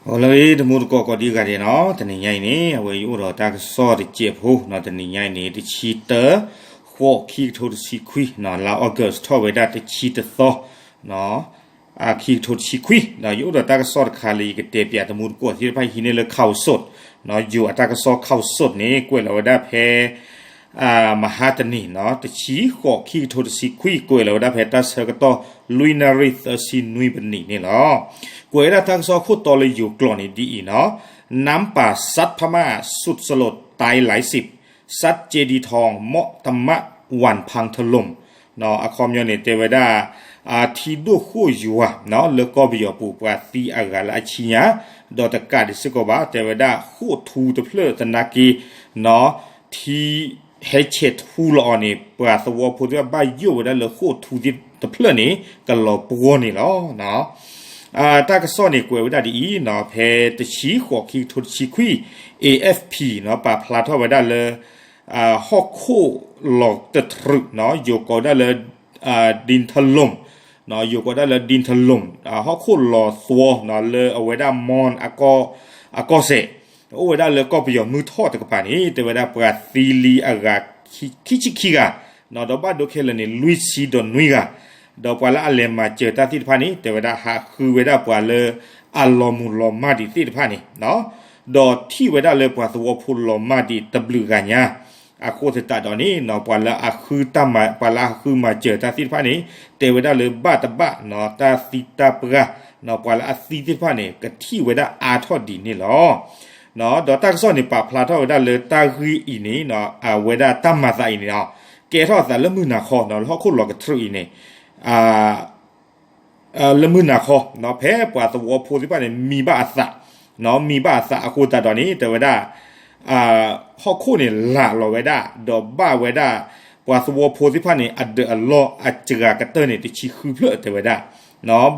ဟါလၢအဂ့ၤ တံၤသကိးကိးဒံကၤဒဲးနီၤ, တနံၤညါအံၤန့ၣ် အဝဲယအိၣ်ဒီးတၢ်ကစီၣ်တစဲးဖိနီၤ, တနံၤညါအံၤန့ၣ် တဆံတၢ ဃိး ခံကထိတဆံခွံနီၤ, လါ August ထီၣ်ဝဲဒၣ်တဆံတသီ ခံကထိတဆံခွံ, ဒီးယအိၣ်ဒီးတၢ်ကစီၣ်တခါလၢယကတဲပၠးတံၤသကိးသ့ၣ်တဖၣ်ဟံးန့ၢ်လၢ ข่าวสด နီၤ, ယိၤအတၢ်ကစီၣ် ข่าวสด န့ၣ် ကွဲးလီၤဝဲဒၣ်ဖဲ မဟါတနံၤနီၤ, တဆံဃိး ခံကထိတဆံခွံ, ကွဲးလီၤဝဲဒၣ်ဖဲတၢ်ဆၢကတီၢ် လွံၢ်နၣ်ရံၣ် သၢဆံနွံပနံးန့ၣ်လီၤ. ကွဲးဝဲဒၣ်တၢ်ကစီၣ်ခိၣ်တီလၢယိၤကျိာ်န့ၣ်ဒ်အံၤနီၤ, น้ำป่าซัดพม่าสุดสลดตายหลายสิบ ซัดเจดีย์ทอง เมาะตะมะ วันพังถล่ม အခီပညီန့ၣ် တဲဝဲဒၣ် ထံဒိၣ်ဃိၣ်ယွၤ လၢကီၢ်ပယီၤပူၤ ပှၤသံအဂၤလၢအဆံညါ, ဒီးတကးဒံးစ့ၢ်ကီးဘၣ် တဲဝဲဒၣ်ဃိၣ်ထူတဖျၢၣ်သနာ်က့ ထံ ဟဲဆဲးထူလီၤအီၤန့ၣ် ပှၤသဝီဖိသ့ၣ်တဖၣ်ဘၣ်ယိၣ်ဝဲဒၣ်လၢဃိၣ်ထူသ့ၣ်တဖျၢၣ်န့ၣ် ကလီၤပှီၢ်န့ၣ်လီၤ. တၢ်ကစီၣ်န့ၣ် ကွဲးဝဲဒၣ်ဒ်အံၤနီၤ, ဖဲတဆံဃိး ခံကထိတဆံခွံ A F P နီၤ, ပာ်ဖျါထီၣ်ဝဲဒၣ်လၢ ဟီၣ်ခိၣ်လီၤတတြူးနီၤ, ယိၤကိးဝဲဒၣ်လၢ ဒ့ထလိမ် ယိၤကိးဝဲဒၣ်လၢ ဒ့ထလိမ် ဟီၣ်ခိၣ်လီၤသွီနီၤ, လၢအဝဲဒၣ် မွန် အကီၢ်စဲၣ် အိၣ်ဝဲဒၣ်လၢကီၢ်ပယီၤမုၢ်ထီၣ်တကပၤန့ၣ် တဲဝဲဒၣ်ပှၤသံလံအဂၤ ခံဆံခံဂၤ, ဒီးဘၣ်ဒိခဲလၢာ်န့ၣ် လွံၢ်ဆံဒီးနွံဂၤ, ဒီးပှၤလၢအလဲၤမၤစၢၤတၢ်သ့ၣ်တဖၣ်န့ၣ် တဲဝဲဒၣ်ဟးဃုဝဲဒၣ်ပှၤလၢအလီၤမုၢ်လီၤမၢ်ဒံးသ့ၣ်တဖၣ်န့ၣ် ဒီးထံၣ်ဝဲဒၣ်လၢပှၤသဝီဖိလီၤမၢ်ဒံးတဘျုးဂၤညါ, အဃိသတးဒီးန့ၣ် ပှၤလၢအဃုတၢ်မၤ ပှၤလၢအဃုမၤစၢၤတၢ်သ့ၣ်တဖၣ်န့ၣ် တဲဝဲဒၣ်လၢဘၣ်တဘၣ် တၢ်သံတၢ်ပှၢ် ပှၤလၢအသံသ့ၣ်တဖၣ်န့ၣ် ကထံၣ်ဝဲဒၣ်အါထီၣ်ဒံးန့ၣ်လီၤ. ဒီးတၢ်ကစီၣ်န့ၣ် ပာ်ဖျါထီၣ်ဝဲဒၣ်လၢတၢ်ဂ့ၢ်အံၤန့ၣ် အဝဲဒၣ်တၢ်မၤသးအံၤန့ၣ် ကဲထီၣ်အသးလၢမုၢ်နၤခီ လၢဟီၣ်ခိၣ်လီၤကတြူးအံၤန့ၣ် လၢမုၢ်နၤခီ ဖဲပှၤသဝီဖိသ့ၣ်တဖၣ်န့ၣ် မံဘၣ်အသး, မံဘၣ်အသးအဃိသတးဒီးန့ၣ် တဲဝဲဒၣ် ဟီၣ်ခိၣ်န့ၣ်လးလီၤဝဲဒၣ် ဒီးဘၣ်ဝဲဒၣ် ပှၤသဝီဖိသ့ၣ်တဖၣ်န့ၣ် အဒၢးအလီၢ်အစှၤကတၢၢ်န့ၣ် တဆံဃုဖျၢၣ်တဲဝဲဒၣ်,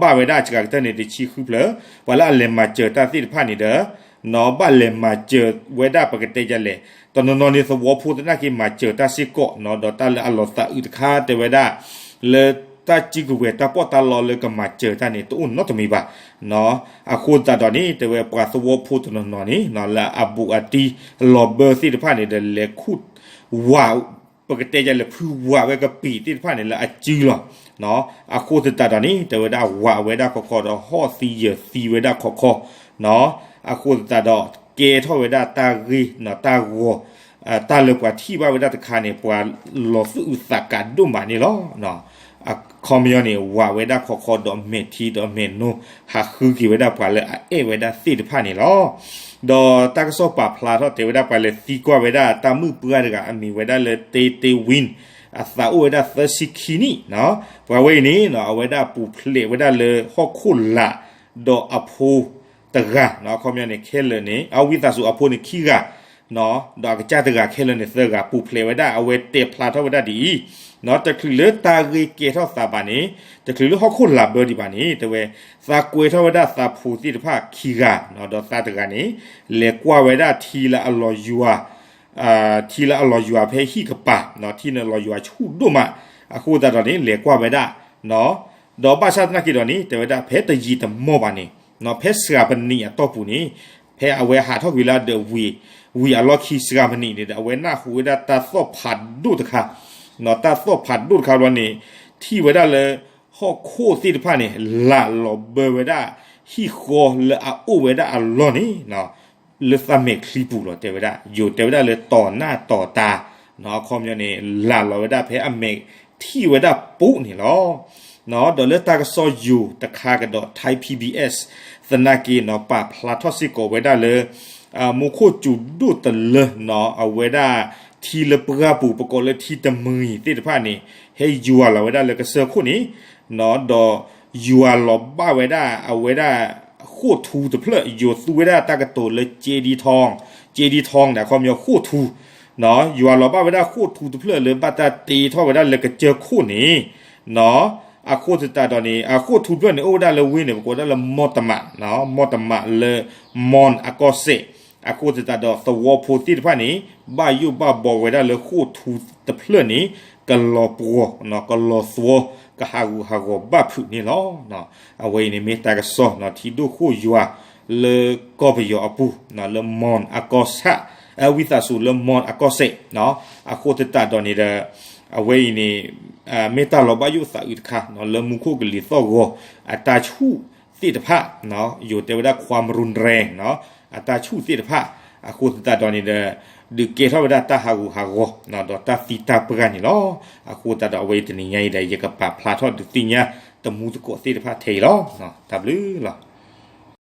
ဘၣ်ဝဲဒၣ်အစှၤကတၢၢ်န့ၣ် တဆံဃုဖျၢၣ်, ပှၤလၢအလဲၤမၤစၢၤတၢ်သ့ၣ်တဖၣ်န့ၣ်ဒီး ဘၣ်လဲၤမၤစၢၤဝဲဒၣ်ပကတဲဒ်လဲၣ်, တနီၤနီၤန့ၣ် သဝီဖိသနာ်က့ မၤစၢၤတၢ်စ့ၢ်ကီး ဒီးတၢ်လၢအလီၤသးအုးတခါ တဲဝဲဒၣ် လၢတၢ်စုကဝဲၤတၢ်ပီးတၢ်လီလၢကမၤစၢၤတၢ်န့ၣ် တအိၣ်နီတမံၤဘၣ်. အဃိသတးဒီးန့ၣ် တဲဝဲပှၤသဝီဖိတနီၤနီၤန့ၣ် လၢအဘူးအတံၢ်လီၤဘၢသ့ၣ်တဖၣ်န့ၣ်ဒီး လဲၤခူၣ်ဝး ပကတဲဒ်လဲၣ် ဖုဝးဝဲကပံာ်သ့ၣ်တဖၣ်န့ၣ် လၢအစုလီၤ. အဃိသတးဒီးန့ၣ် တဲဝဲဒၣ်ဝးဝဲဒၣ်ခီခီဒီး ဟီၣ်သံယၢၤသံဝဲဒၣ်ခီခီ, အဃိသတးဒီး ကဲထီၣ်ဝဲဒၣ်တၢ်ဂ့ၢ် တၢ်ဂီၤ တၢ်လၢပှၤထံၣ်ဘၣ်ဝဲဒၣ်တခါန့ၣ် ပှၤလီၤသူၣ်အုးသးကးဒိၣ်မးန့ၣ်လီၤ. အခီပညီန့ၣ် ဝးဝဲဒၣ်ခီခီဒီးမဲာ်ထံဒီးမဲာ်နိ ဟးဃုက့ၤဝဲဒၣ်ပှၤလၢအအဲၣ်ဝဲဒၣ်သ့ၣ်တဖၣ်န့ၣ်လီၤ. ဒီးတၢ်ကစီၣ်ပာ်ဖျါထီၣ်တဲဝဲဒၣ် ပှၤလဲၤသံကွၢ်ဝဲဒၣ်တၢ်မုၣ်ပှၢ်တဂၤ အမံၤဝဲဒၣ်လၢ တဲတဲဝံ အသးအိၣ်ဝဲဒၣ်သၢဆံခံနံၣ်, ပှၤဝဲအံၤန့ၣ် အဝဲဒၣ်ပူၤဖျဲးဝဲဒၣ်လၢဟီၣ်ခိၣ်လာ် ဒီးအဖိတဂၤ အခီပညီန့ၣ် ခဲလၢာ်န့ၣ် အဝံသးစူၤအဖိန့ၣ်ခံဂၤ ဒီးအကစၢ်တဂၤခဲလၢာ်န့ၣ်သၢဂၤ ပူၤဖျဲးဝဲဒၣ် အဝဲတဲဖျါထီၣ်ဝဲဒၣ်ဒ်အံၤ, တချုးလၢတၢ်ဂ့ၢ်ကဲထီၣ်သးဘၣ်န့ၣ် တချုးလၢဟီၣ်ခိၣ်လာ်ဘၢဒံးဘၣ်န့ၣ် တဲဝဲ သးကွဲထီၣ်ဝဲဒၣ်သးဖိသ့ၣ်တဖၣ်ခံဂၤ ဒီးသးတဂၤန့ၣ် လဲၤကွၢ်ဝဲဒၣ်ထံလၢအလီၤယွၤ ထံလၢအလီၤယွၤဖဲဟံၣ်ကပၤ ထံန့ၣ်လီၤယွၤဆူၣ်ဒိၣ်မး, အဃိသတးဒီးန့ၣ် လဲၤကွၢ်ဝဲဒၣ် ဒီးဘၣ်ဆၣ်သနာ်က့ဒီးန့ၣ် တဲဝဲဒၣ်ဖဲတယံာ်တမီၢ်ဘၣ်န့ၣ် ဖဲစှၤပနံးအတီၢ်ပူၤန့ၣ် ဖဲအဝဲဟးထီၣ်ကွံာ်လၢဒီးဝံၤ ဝံၤအလီၢ်ခံစှၤပနံးန့ၣ်ဒီး အဝဲနၢ်ဟူဝဲဒၣ်တၢ်သီၣ်ဖးဒိၣ်တခါ, တၢ်သီၣ်ဖးဒိၣ်တခါဘျီန့ၣ် ထံၣ်ဝဲဒၣ်လၢ ဟီၣ်ခိၣ်သ့ၣ်တဖၣ်န့ၣ် လးလီၤဘၢဝဲဒၣ် ဟံၣ်ဃီလၢအအိၣ်ဝဲဒၣ်အလီၢ်န့ၣ် လၢသးမဲာ်ချံပူၤလီၤ တဲဝဲဒၣ် ယိၤတဲဝဲဒၣ်လၢတီၤနၢ်တီၤတၤ အခီပညီန့ၣ် လးလီၤဝဲဒၣ်ဖဲအမဲာ်ထံၣ်ဝဲဒၣ်ပူၤန့ၣ်လီၤ. ဒီးလၢတၢ်ကစီၣ်ယိၤတခါကဒီး Thai P B S သနာ်က့နီၤ ပာ်ဖျါထီၣ်စ့ၢ်ကီးဝဲဒၣ်လၢ မူခိၣ်စူၤဒိၣ်တလၢနီၤ အဝဲဒၣ်ထံလၢပှၢ်ပူၤ ပကိးလၢထံတမှံၤသ့ၣ်တဖၣ်န့ၣ် ဟဲယွၤလီၤဝဲဒၣ်လၢကစၢၢ်ခိၣ်န့ၣ် ဒီးယွၤလီၤဘၣ်ဝဲဒၣ် အဝဲဒၣ် ဃိၣ်ထူတဖျၢၣ် ယိၤသူဝဲဒၣ်တၢ်ကတိၤလၢ ကၠ့ဒံထီၣ် ကၠ့ဒံထီၣ်န့ၣ် အခီပညီဃိၣ်ထူ ယွၤလီၤဘၣ်ဝဲဒၣ်ဃိၣ်ထူတဖျၢၣ်လၢဘၣ်တၢ်တ့ထီၣ်ဝဲဒၣ်လၢကစၢၢ်ခိၣ်န့ၣ် အဃိသတးဒီးန့ၣ် အဃိၣ်ထူတဖျၢၣ်န့ၣ် အိၣ်ဝဲဒၣ်လၢဝ့ၢ်န့ၣ် ပကိးဒၣ်လၢမီၢ်တမး မီၢ်တမးလၢ မွန်အကီၢ်စဲၣ် အဃိသတးဒီးသဝီဖိသ့ၣ်တဖၣ်န့ၣ် ဘၣ်ယိၣ်ဘၣ်ဘီဝဲဒၣ်လၢဃိၣ်ထူတဖျၢၣ်န့ၣ် ကလီၤပှီၢ် ကလီၤသွီ ကဟးဂူာ်ဟးဂီၤဘၣ်ဖုးန့ၣ်လီၤ. အဝဲအံၤန့ၣ်မ့ၢ်တၢ်ကစီၣ် ထံဒိၣ်ဃိၣ်ယွၤ လၢကီၢ်ပယီၤအပူၤ လၢမွန်အကီၢ်ဆၣ်, ဝံသးစူၤလၢမွန်အကီၢ်စဲၣ်, အဃိသတးဒီးန့ၣ်ဒီး အဝဲအံၤန့ၣ် မ့ၢ်တၢ်လီၤဘၣ်ယိၣ်သးအုးတခါ လၢမူခိၣ်ကလံၤသီၣ်ဂီၤ အတၢ်ဆူၣ်သ့ၣ်တဖၣ်, ယိၤတဲဝဲဒၣ် ความรุนแรง အတၢ်ဆူၣ်သ့ၣ်တဖၣ်, အဃိသတးဒီးန့ၣ်ဒီး ဒုးကဲထီၣ်ဝဲဒၣ်တၢ်ဟးဂူာ်ဟးဂီၤ ဒီးတၢ်သံတၢ်ပှၢ်န့ၣ်လီၤ. အဃိသတးဒီးအဝဲအံၤတနံၤညါအံၤဒီး ယကပာ်ဖျါထီၣ်ဒုးသ့ၣ်ညါတမူသကိးသ့ၣ်တဖၣ်ထဲအံၤလီၤ. တၢ်ဘျုးလီၤ.